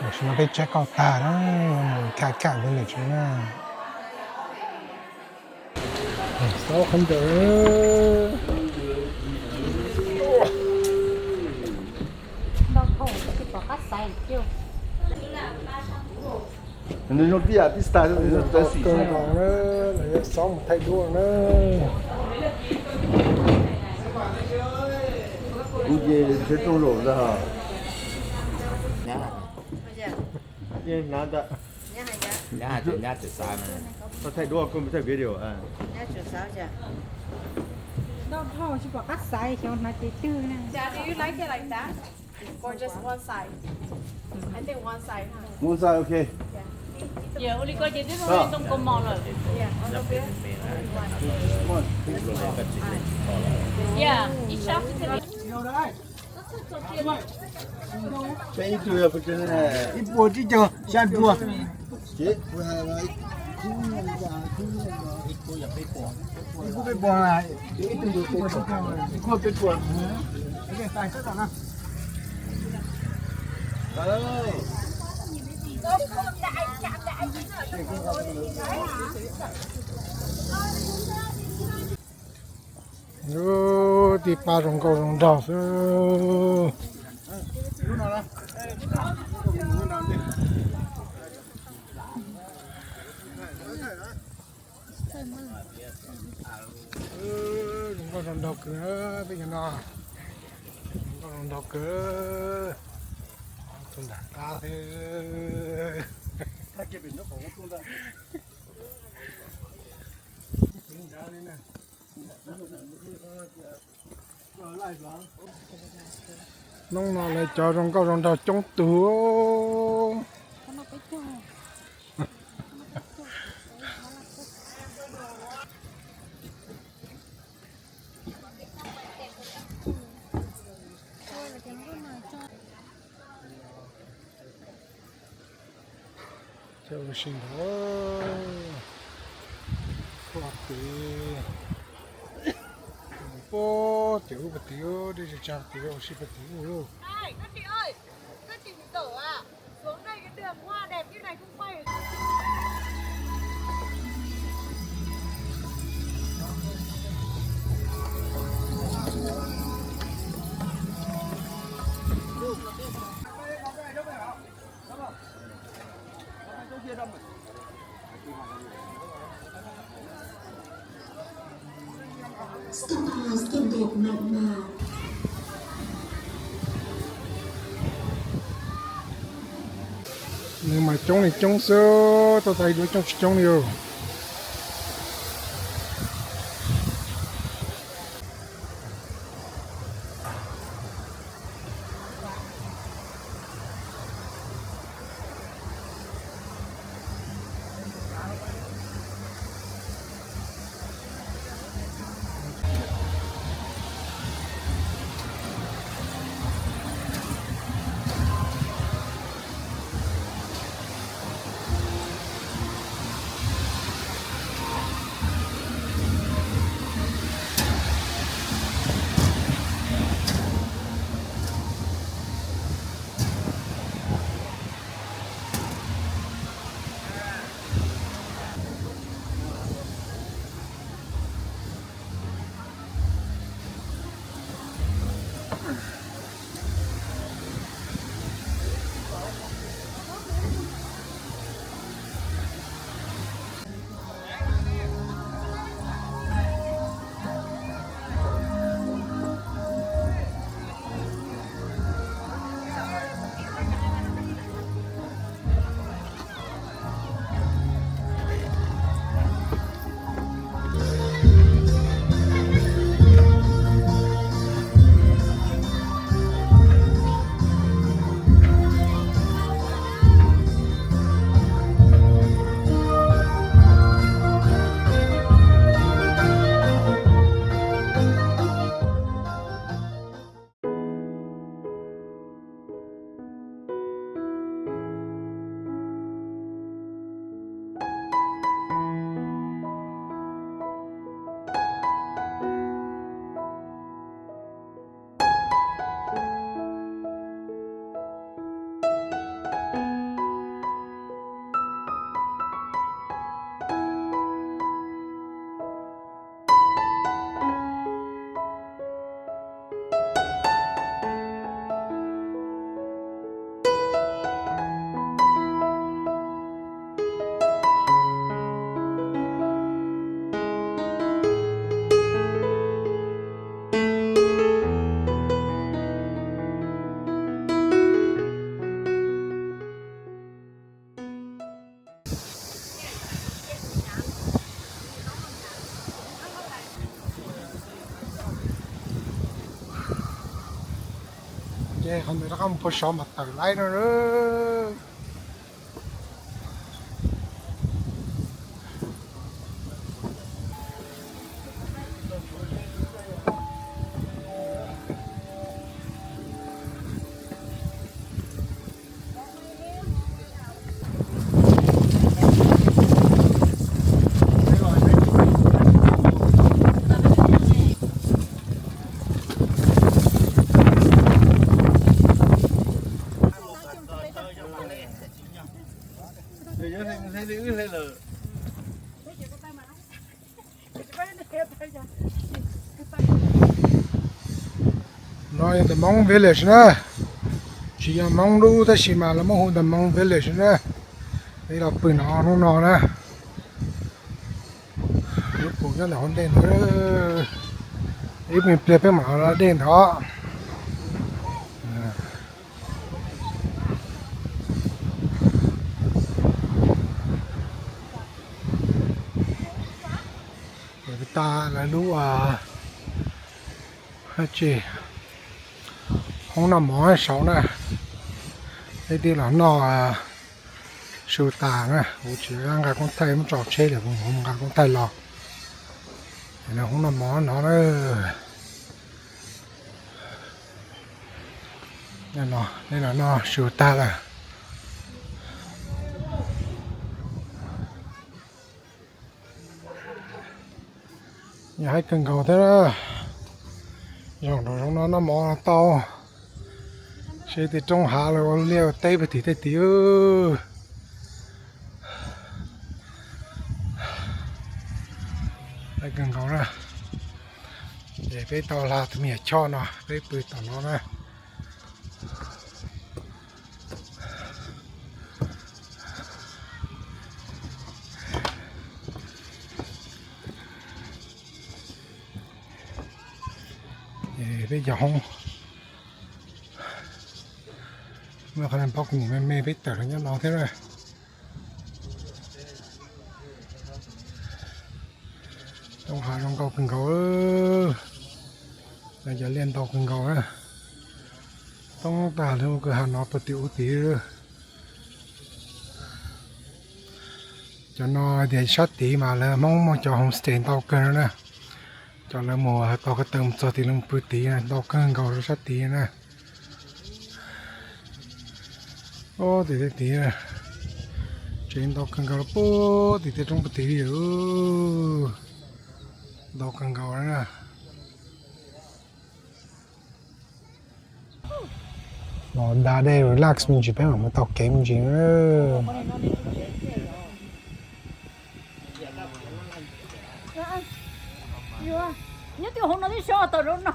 Tam sim no peb tsheb kauj tag na, mus kaj kaj tus niam tsev na. Xaub qhov ncauj. Nws zoo tib yam tib style, nws zoo tawv xim xwb. Lawv yuav xaub mus thaij duab na. Kuv ces ntshe rooj zaum ntag. Thaij duab koj thaij video. Dad, do you like it like that? Or just one side? I think one side, huh? One side, okay. Ua li ko ces twb zoo li ntoo kaus mom lawm. Yeah, a little bit. One. Yeah, ib sab xwb. Peb ib tug yog ib puas tsib caug xya rua. Ib puas peb puas, ib tug ib puas tsib caug, ib puas peb puas. Lub tij pab zoo nkauj zoo nraug xwb. Zoo nkauj zoo nraug kawg, peb cov no zoo nkauj zoo nraug kawg. Tus nram qab xwb. Hnub no lawv cov zoo nkauj zoo nraug coob tug. Cov ua si ntawd, pog tid, pog tid ub pog tid, dej tsa tid ua si pog tid ub. Nws mas coob li coob xwb, tau tau ib duab coob tsis coob li os. Qhov ntawd rov qab mus pag sov mas tawm laib no. No yog The Hmong Village na. Tsis yog Hmoob lub tab sis mas lawv muab hu The Hmong Village na. Peb los pw no hnub no na. Lub pum nyob ntawm hauv ntej ntawd. Ib me pliag peb mam los dej ntawd. Tas lawv lub, tsis, hoob noj mov saud na. Peb twb los noj su tas na, kuv tsis nqa koob thaij, muab tso tsheb lawm kuv mus nqa koob thaij los. Hoob noj mov no na. Peb los noj su tag lawm. Yog haib kawg nkaus thiab. Zoo rau zoo no noj mov tau. Seb tej roob hav los ua liaj ua teb puag tim tej tid. Haib kawg nkaus na. Ces peb tau hla tus me nyuam choj no peb pw tom no na. Peb cov hoob, muaj qhov pob kws nim me me peb tawm rau nyob no thiab na. Roob hav zoo nkauj kawg nkaus. Cov liaj ntau kawg nkaus na. Toob tag lub kwj ha no puag tim ub tid. Cov no tias sab tid mas lawv Hmoob muaj cov homestay ntau kawg no na. Cov lawv mus tau ko taw mus txog tid lawv mus pw tid ntau kawg nkaus rau sab tid na. Tim tej tid tsev ntau kawg nkaus puag tim tej roob puag tid li. Ntau kawg nkaus na. Los da dej relax me ntsis peb mam mus taug kev me ntsis. Nyob twb hauv no twb so tau rau no.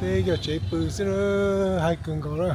Peb cov tsev pw xwb na, haib kawg nkaus na.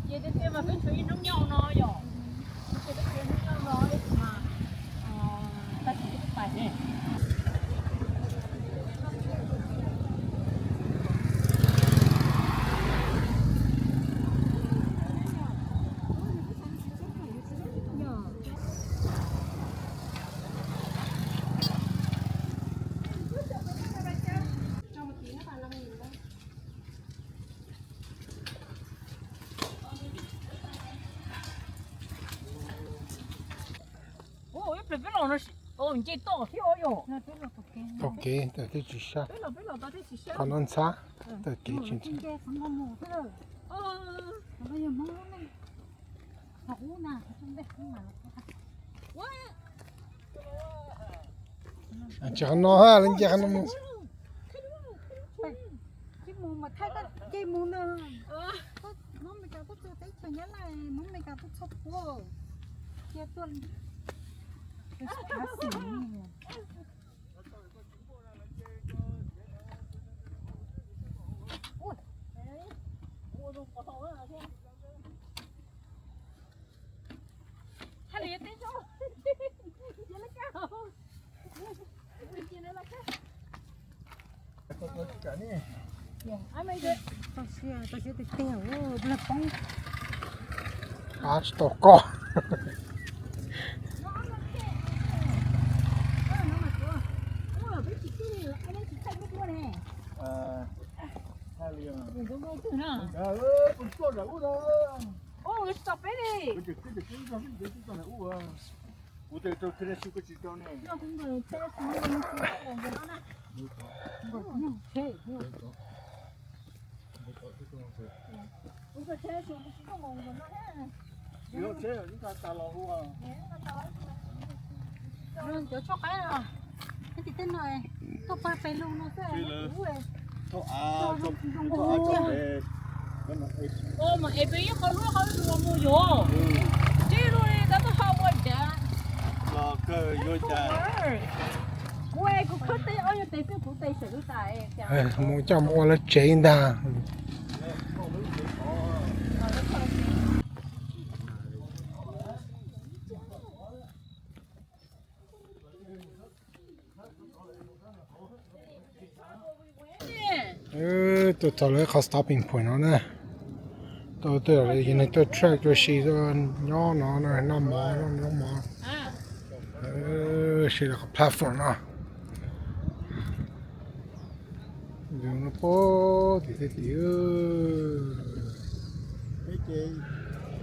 Ces tiag tiag mas peb tshuav ib hnub nyob no yom. Peb tshuav ib hnub nyob no ib mas tag kis peb pais ne. Ib pliag peb los no nce toj thiab os yom. Taug kev tawm thiaj tsis sab. Qhov no ntxhab, tawm kev tsis ntxhab. Tsis qhov no ha, lawv nce qhov no mus. Ces mus mas thaij koj nce mus na. Hmoob Meskas tuaj txog teb chaws Nyab Laj, Hmoob Meskas tuaj txog puag. Cia tuaj. Ab, tsis tau koj. Cov tshuaj qaib no, tej no tuaj pab pes lug no xwb. Mas es peb ib qho lub qhov mus yuav tib lub li tab tuaj ho ua cas los kawg yuav cas. Kuv kuv khawb teb ob nyuag tes xwb kuv tes sawv lub tas. Mus coj mus ua lawv tsev ntag. Tuaj txog lawv qhov stopping point no na. Tau tej zaum yog neeg tuaj track ua si nyob no, noj mov noj mov. Sib lawv qhov platform no. Yus no pab tim tej tim. Peb ces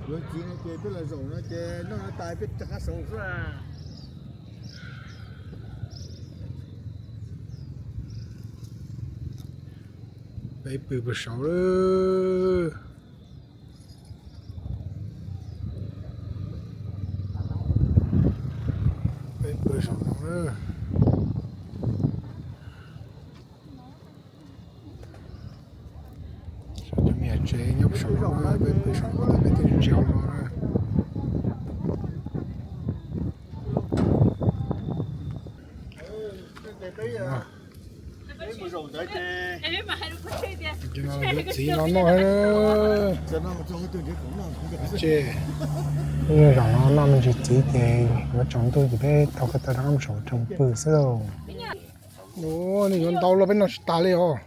yuav txiv no ces peb los zaum no ces noj no tas peb rov qab saud xwb. Peb pw puag saud lawm. Peb pw saum no na. Cov me nyuam tsev nyob saum no, peb pw saum no, peb twb tsis tsis hauv no na. Ces no yuav txiv no noj. Ces zaum no noj me ntsis txiv ces yuav tsaus ntuj ces peb tau qhov tau rov qab mus saum rooj pw xwb lauj. Nej yuav ntau los peb noj tsis tas li os.